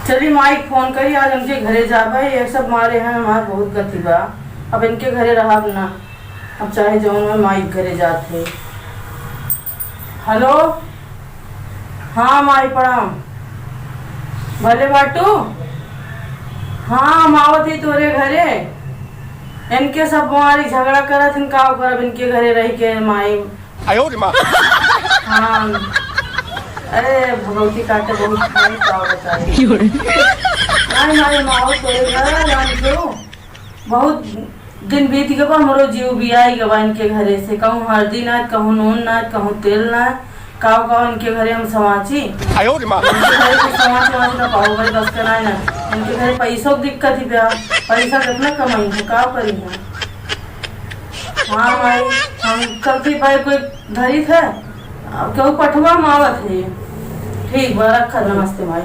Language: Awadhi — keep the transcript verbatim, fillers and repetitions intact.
चली माई के फोन करी, आज उनके घरे जाबे, ये सब मारे हैं, हमार बहुत गति बा। अब इनके घरे रहब ना, अब चाहे जौन हो, माई के घरे जात है। हेलो, हाँ माई प्रणाम। भले बाटू? हाँ, हम आवत ही तोरे घरे। इनके सब मारी झगड़ा करत हन, का करब इनके घरे रह के माई। आयो रे माँ। हाँ। अरे भगवती काटे बहुत खाई, का बताई। क्यों रे? नहीं माई, हम आवत तोरे घर, हम क्यों? बहुत दिन बीत गवा, हमरो जीव बियाई गवा इनके घरे से। कहूँ हरदी ना, कहूँ नून ना, कहूँ तेल ना, काव काव इनके घरे हम समाची। आयो रे माँ। इनके घरे कुछ समाच वाच ना पाओ भाई, बस का ना है ना। इनके घरे पैसों की दिक्कत ही बा, पैसा कितना कमाई है, काव करी है। हाँ माई, हम कल की भाई कोई धरी थे, अब केहू पठवा मावत है। ठीक बा, रखा, नमस्ते माई।